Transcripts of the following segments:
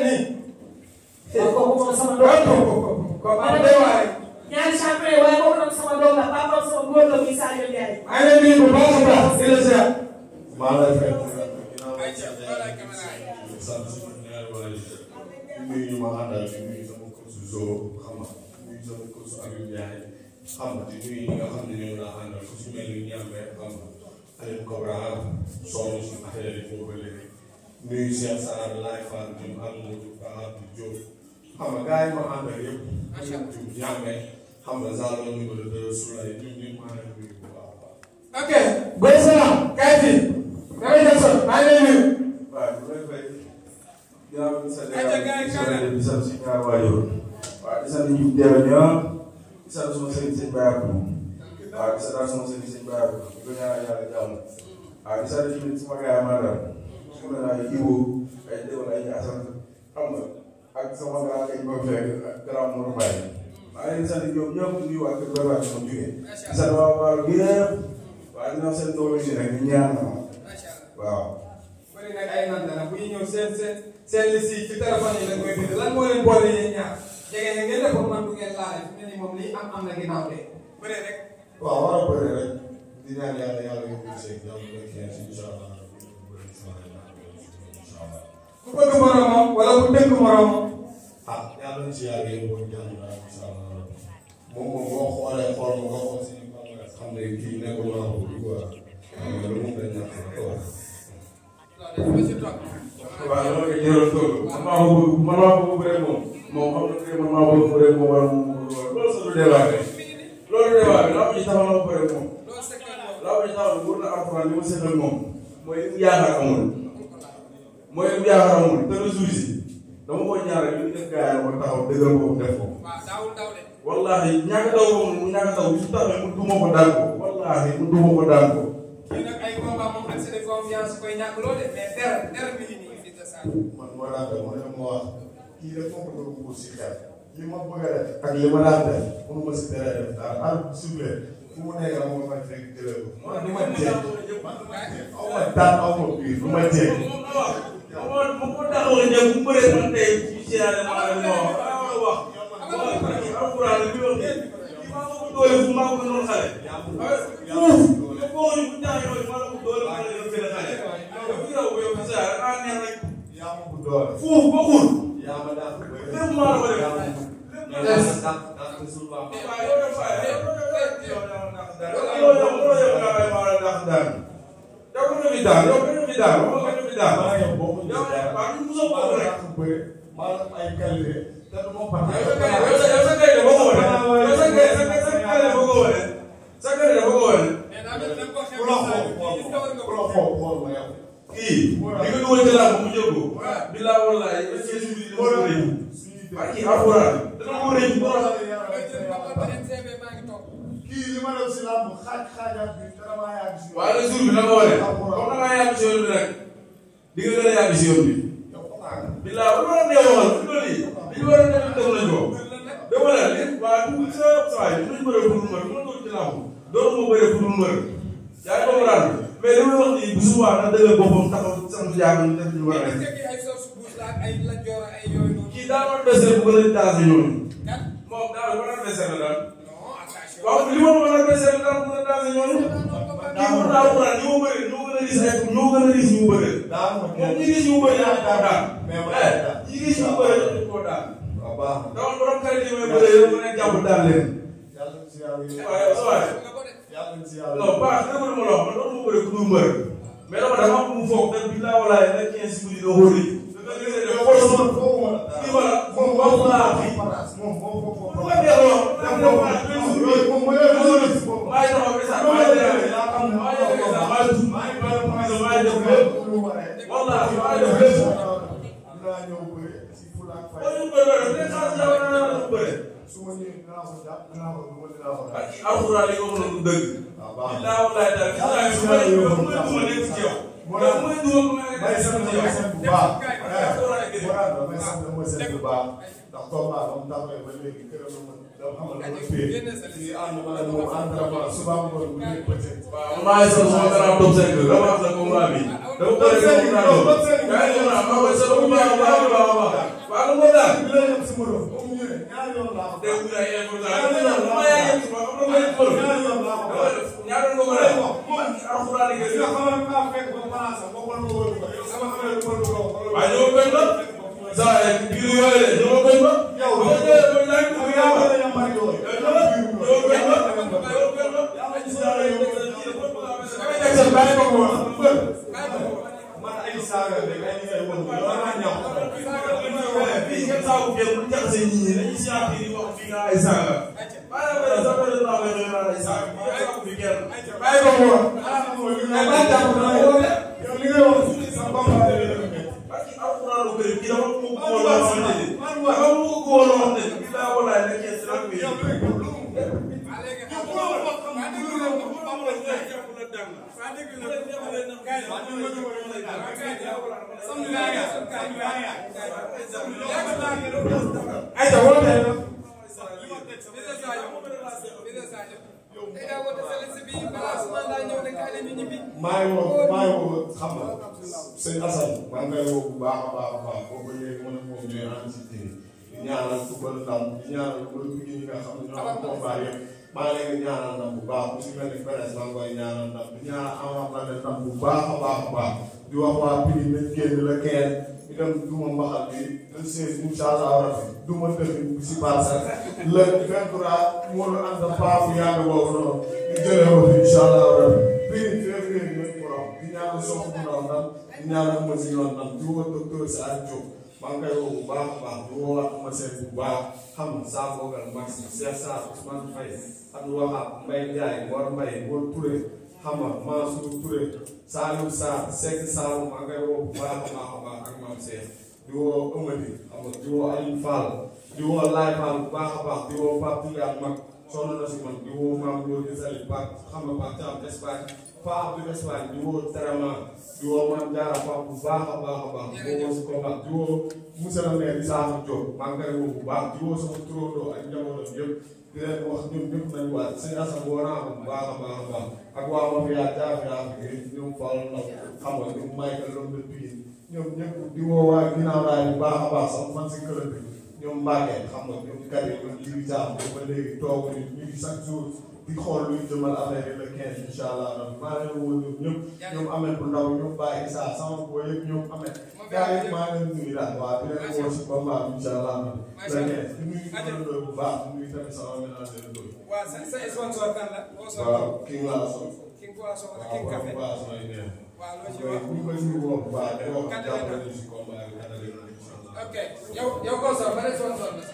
nii. kooku moom sama doom. kooku am day waay. ñaari champion waaye kooku nag sama doom la papa sama góor la muy Sadio Ndiaye. maa ngi leen di nuyu bu baax a baax di la ziar. maa lay fay sant ñaari waay nuyu ñu ma àndal di nuyu sama coach Zo xam nga nuyu sama coach Abib Ndiaye xam nga di nuyu ñi nga xam ne ñoo laa àndal ku si mel ni Ñambe xam nga Aliou Cobra sonn si affaire yi boobu ba léegi nuyu Cheikh Sarr Laye Fall di Amadou Ba di Diop xam nga gars yi ma àndal yëpp Ñambe xam nga Zalo numéro 2 Soulay ñu maa ngi nuyu bu baax a baax. ok. Boy Salam kay fi. Dama Jackson maa ngi lay nuyu. waaw bu lay fay. ginnaaw bi di sant si ñaar waajur. waaw di sant ñu teew ñëpp. di sant suma sëriñ sëñ Bayako. waaw di sant suma sëriñ sëñ Bayako. di ko ñaanal yàlla jàmm. waaw di sant tamit suma gars yi ma dal. su ma nee ay Ibo ay Déwén ay Assane xam nga ak sama grand ay ma fekk ak grand Mor Mbaye. maa ngi leen di sant ñoom ñëpp nuyu waa kër Baye Baye moom jógee. di sant waa Waalo gi yëpp. waaw ginnaaw seen doole si rek ñu ñaan waaw. bëri nag ay naan dana bu ñu ñëw seen liste yi ci téléphone yi lañ koy bind lan moo leen boole yéen ñaar jege na ngeen def man du ngeen laale fi mu ne nii moom lii am na ginnaaw de bëri rek. waaw war a bëri rek di ñaan yàlla yàlla yóbbu si yàlla koy kii incha allah ku bëgg moromam wala ku dëgg moromam. ah yàlla na si yàlla yóbbu jàmm daal incha allah moom boo xoolee xool ma nga xool si xam ne kii nekkul naa ko du quoi loolu moom dañ ñàkk la quoi. waaw loolu nga jëloon toolu man maa ko bëgg rek moom xam na man maa ko bëgg rek moom wala loolu sax du débat loolu débat bi laa ko ci taxaw na ko bëri moom laa ko ci taxaw wóor na alxuraan li ma seetal moom mooy li mu yaakaar amul mooy li mu yaakaar amul te le jour si dama ko ñaar rek li def gars yi ma taxaw dëggal ko def ko wallahi ñàkk daw moom mu ñàkk daw su taxawee mu duma ko daan ko wallahi mu duma ko daan ko. kii nag ay combat moom accès de confiance koy ñàkk loo de mais dara mi ngi nii fii de saa. man moo daan def ma ne ma wax kii rek moom ko doon ko si xel li ma bëgg a def ak li ma daan def mënu ma si tere def daal al suble fu mu nekk la moom ma fekk jëlee ko. man du ma jéeg aw ma daan aw ma biir du ma jéeg. moom moo taxaw a ñëw bu mu bëree man tey ci siyaare maa ngi wax alxuraan li wax kii maa ko doole fu maa ko doon xale fuuf nga boo ñu bu tax yow maa la ko doole maa la gën a fële xale yow sa daa neex rek yaa ma bu doole fuuf bokkul yaa ma daan lépp maa la ko def waaw kii li ma def si làmb xaaj-xaajaat bi dara maa yàgg si. waaye nag jour bi dama wane comme da ngaa yàgg si yoon bi rek di nga gën a yàgg si yoon bi. bilaa wala wala neewal fi mu li ñu war a def def nañ ko dama ne li waa du sa saa yi dinañ bëree pour mbër mën nga ci làmb doon moo bëree pour mbër yaa ngi comprendre mais li may wax nii bu subaa na dëgg boppam taxaw sant yaa ngi def ñu war a def. kii daa war a dese bu gën a taase ñooñu moom daal war a dese la daal. waaw li ma mën a dese la daal bu gën a taase ñooñu. kii pour daa war a ñoo bëri ñoo gën a ris ay ñoo gën a ris ñu bëri. moom ñi ris ñu bëri daal koo daal. ñi ris ñu bëri daal koo daal. waaw baax na. donc borom qualité yi may bëri yow mën a jàpp daal leen. yàlla na si yàlla yóbbu. waaye sa waay. yàlla na si yàlla non baax na dama la wax man doon ma bëri ku dul mbër. mais dama dafa am mu foog te bi laa walaay nag 15 minutes doo ko rii. maa ngi sant sama grand top 5 dama wax la combat bi dama ko def yaa ngi ñëw naa ma koy sa bu baax a baax a baax a baax waaw lu ma daal dégg nga ay information ma yaa yem si ma xam nga may pël ñaata nga ko def alxuraan yi gën waaye ñoo koy ba saa biir yooyu de ñoo koy ba yow ñoo koy maa ngi woo xam nga sëñ Assane maa ngi koy woo bu baax a baax a baax boobu léegi mën na moom ñooy ànd si télé di ñaanal football ndam di ñaanal mbër yi nga xam ne ñoo am combat yëpp maa ngi leen di ñaanal ndam bu baax bu si mel ni Perez maa ngi koy ñaanal ndam di ñaanal Ama Baldé ndam bu baax a baax a baax di wax waa Pikine nañ génn la 15 itam duma mbaxal bi le 16 incha allah rabbi duma tëdd si Barça le 23 moo la ànd paafu yàgg boobu noonu ñu jëlee ko fi incha allah rabbi Pikine février bi nañ borom di ñaanal soxna bu ndaw ndam di ñaanal ma si yoon ndam di woo docteur si ak Diop maa ngi koy woo bu baax a baax di woo ak ma seen bu baax xam nga saa boogal Max Cheikh Sarr Ousmane Faye ak waxaat Mbaye Ndiaye Mor Mbaye Mor Touré xam nga Mansour Touré Saliou Sarr Seck Sarr maa ngi koy woo bu baax a baax a baax ak maam Cheikh di woo Amady xam nga di woo Aliou Fall di woo Laye Fall bu baax a baax di woo Pape Tidiane mag sonn na si man di woo maam Góor di Sali Pape xam nga Pape Thiam Espagne Pape Abdou Espagne di woo Terama di woo Mame Diarra Pape bu baax a baax a baax di woo si combat di woo monsieur le maire Issa Diop maa ngi koy woo bu baax di woo sama turandoo ak njabootam yëpp di leen wax ñoom ñëpp nañu waat sëñ Assane woo naa ko bu baax a baax a baax ak waa Mafia Jaafia ñoom Fall Ndaw xam nga ñoom Michael Lombe Pikine ñoom ñëpp di woo waa ginnaaw raay bu baax a baax sama fan si këram bi ñoom Mbacke xam nga ñoom Kari ñoom Jibi Thiam ba léegi toog ñu ngi chaque jour di xool luy jëmal affaire yi le 15 incha allah rabbi maa leen woo ñoom ñëpp ñoom Amel bu ndaw ñoom Baye Issa sama boo yëpp ñoom Amel gars yi maa leen nuyu daal waaw di leen woo si combat bi incha allah le 15 di nuyu ko bu baax di nuyu tamit sama ménagère doy waaw sa sponsor kan la waaw King laa sol King Poisson wala King Café waaw samay neex waaw loo ci wax ñu koy nuyu woo bu baax di wax jàppale si combat bi ok yow ko sax ba sponsor la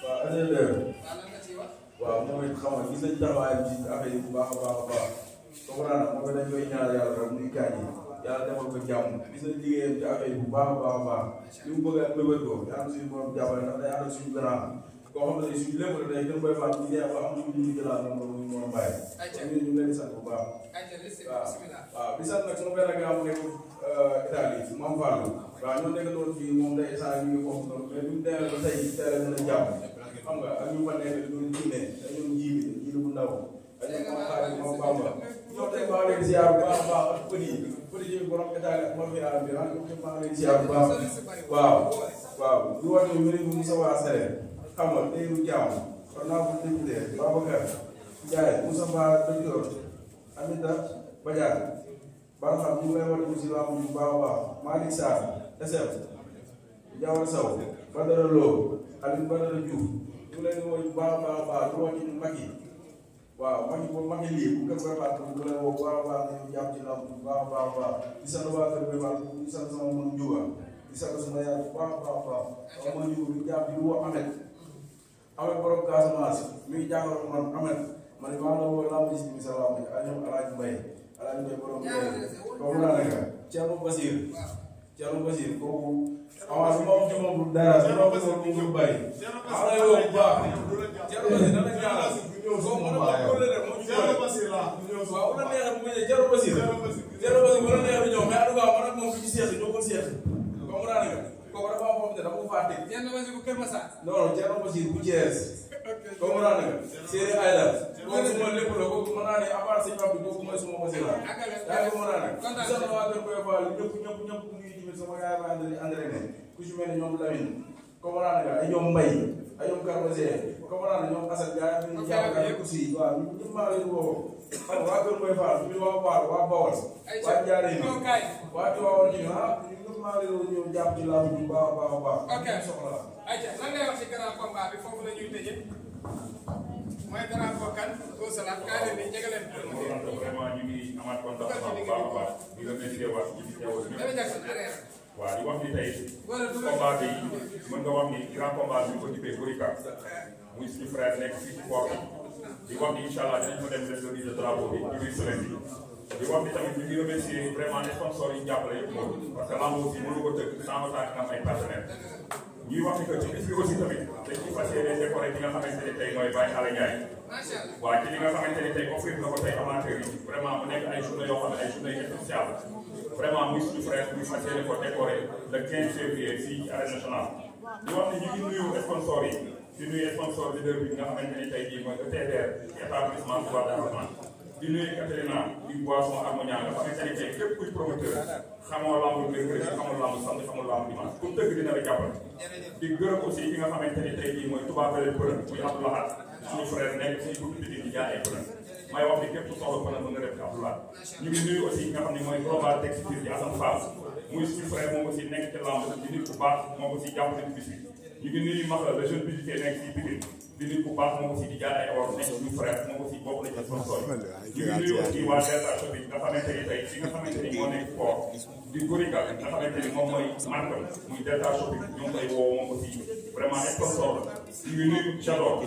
waaw ADR waaw waaw moom it xam nga gis nañ taxawaayam ci affaire yi bu baax a baax a baax comprendre moom dañ koy ñaanal yàlla rek muy gaañ yi yàlla defal ko jàmm gis nañ liggéeyam ci affaire yi bu baax a baax a baax li mu bëgg ak bëgg ko yàlla suñu borom jàppale ndax day ànd suñu grand koo xam ne suñu lépp day gën koy faat ñu jeex ba am ñu jëlaat moom ñu mën a bàyyi ñu leen di sant bu baax waaw di sant nag sama benn gars mu nekk Italie Mame Fallou waaw ñoo nekk doon fii moom day saa ñu ngi foofu noonu mais bi mu demee ba tey teel a mën a jàpp xam nga ak ñu fa nekk ñun Guinée ak ñun jiibi bu ndaw ak ñun Mame Xaadim Mame Bamba ñoo tey maa ngi leen di ziar bu baax a baax ak përi ji borom Italie ak mafia bi ah ñoom ñëpp maa ngi leen di ziar bu baax waaw waaw di wax ne mbiri bu Moussa Waa Sere xam nga Deyru Thiam kon naa ko député Babacar Ndiaye Moussa Ba docteur Amita Badiane ba nga xam ñu ngi lay wax ci laa bu baax a baax Malick Sarr SF Diawar Sow Badara Lo Aliou Badara Diouf ñu leen di woo bu baax a baax di wax ci Macky waaw Macky boobu Macky lii bu ko koy fàttali ñu leen woo bu baax a baax ñu jàpp ci laa bu baax a baax di sant waa kër bi baax di sant sama mën Ndiouga di sant sama yaay bu baax a baax sama mën Ndiouga di jàpp di woo Ahmed borom Casamance mi ngi jàngal man Ahmed man maa la woo laa gis bi sa laa ak ñoom Alaaji Mbaye borom comme naa nekk Thierno Basir kooku avance bi ma wax ci moom du dara bi ma wax ci moom bàyyi xam nga yow bu baax Thierno Basir dana ñaanal soo mën a ko le rek moo ñu waaw bu la neexee bu ma ñëwee Thierno Basir bu la neexee ñëw mais en tout cas man ak moom fi ñu seex ñoo ko seex comme naa nekk kooku dafa am foofu ne dafa ko fàtte Thierno Basir bu Kër Massar non Thierno Basir bu Thiès comme naa ne séeréer ay daal kooku suma lépp la kooku mën naa ne à part sëñ Abdou kooku mooy suma wasila yaa ngi mën naa ne sax na waa kër Boy Fall ñëpp nuyu tamit sama yaay ba André ne ku ci mel ni ñoom Lamine comme naa ne ay ñoom Mbaye ay ñoom Carbosé comme naa ne ñoom Assane gars yi ñu jàpp aussi waaw ñëpp maa leen woo xam nga waa kër Boy Fall ñu waa Waar waa Bawol waa Ndiaré waa Tivaouane ñu ñëpp maa leen woo ñëw jàpp ci laamu bu baax a baax a baax soxla ayca lan ngay wax ci grand combat bi foofu la ñuy tëjee mooy grand bokkan au salat kaa leen ni njëkk leen vraiment ñu ngi amaat kontaan bu baax a baax di remercier waat ci teewal ñëpp waaw di wax ni tey combat bi mën nga wax ni grand combat bi ñu ko dippee Gorika muy suñu frère nekk fii ci port di wax ni incha allah dinañ ko dem def le drapeau bi ci biir semaine bi di wax ni tamit ñu ngi remercier vraiment sponsors yi ñu jàppale yëpp moom parce que lamb aussi mënu ko tëgg sans autant que am ay partenaires ñuy wax ni que ci bis bi aussi tamit dañ ciy fas yéene décoré ki nga xamante ne tey mooy Baye Alla Ndiaye waaw ci li nga xamante ne tey offrir na ko tey amateur yi vraiment mu nekk ay journée yoo xam ne ay journée spéciales vraiment muy suñu frère muy fas yéene ko décoré le 15 février fii ci arène nationale di wax ni ñu ngi nuyu sponsors yi di nuyu sponsor leader bi nga xamante ne tey jii mooy ETDR établissement Touba Darou di nuyu Caterina di boisson harmonia nga xamante ne tey képp kuy promoteur xamoo lamb mercredi xamoo lamb samedi xamoo lamb dimanche pour dëgg dina la jàppale di gërëm aussi ki nga xamante ne tey jii mooy Touba Belel Përën muy Abdoulahat suñu frère nekk fii pour di jaay ay përën may wax ni képp ku soxla përën mën nga def ci Abdoulahat ñu ngi nuyu aussi ki nga xam ne mooy global textile di Assane Fall muy suñu frère moom aussi nekk ci lamb di nit ku baax moom aussi jàppale ci bis bi ñu ngi nuyu Maxa le jeune bijoutier nekk ci Pikine di nit ku baax moom aussi di jaay ay or nekk suñu frère moom aussi bokk na ci sponsor ñu ngi nuyu aussi waa Delta Shopping nga xamante ni tey fi nga xamante ni moo nekk port di Gorika nga xamante ni moom mooy marque muy Delta Shopping ñoom koy woo moom aussi vraiment sponsor la ñu ngi nuyu Jador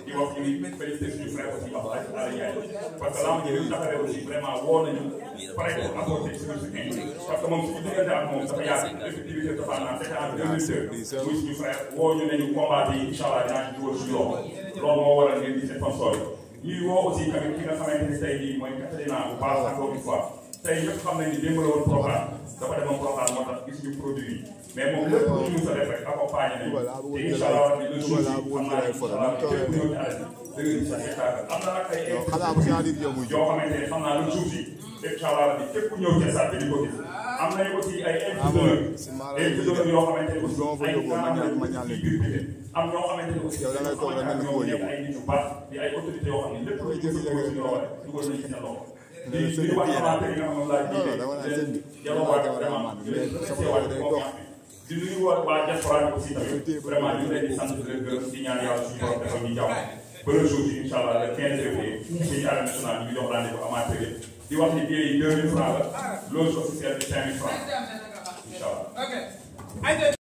di wax ñu ngi félicité suñu frère aussi wax Alla Ndiaye parce que lamb ji ñu taxawee aussi vraiment woo nañu pare pour apporter suñu soutien parce que moom suñu diggante ak moom dafa yàgg effectivité dafa naan c'était en 2002 muy suñu frère woo ñu ne ñu combat bi incha allah dinaa ci dugal suñu loxo loolu moo waral ngeen di sponsor yi ñuy woo aussi tamit ki nga xamante ni tey jii mooy Caterina bu baax encore une fois tey ñëpp xam nañ ni démb la woon programme dafa demoon programme moo tax gis ñu produit yi mais moom lépp lu ñu mën a def rek accompagné nañu te incha allah rabbi le jour bi xam naa ne incha allah képp ñëw ci arrêté da nga gis sa spectacle am na nag ay yoo xamante ne xam naa le jour bi incha allah rabbi képp ñëw ci stade bi di ko gis am nañu aussi ay infidèles yoo xamante ne aussi ay gànnaar yi biir bi am ñoo xamante ne aussi ñoom nekk ay nit yu baax di ay autorités yoo xam ne lépp lu ñu gis suñu loxo dugal nañu ci seen loxo di wax amateur yi nga xam ne laa jiite jaroo waat vraiment di nuyu waa diaspora bi aussi tamit vraiment ñu ngi leen di sant di leen gërëm di ñaan yàlla suñu borom defal ñu jàmm ba le jour bi incha allah le 15 février ci arène nationale ñu ngi jox rendez-vous amateur yi di wax ni billet yi 2000 francs la loge officielle bi 5000 francs incha allah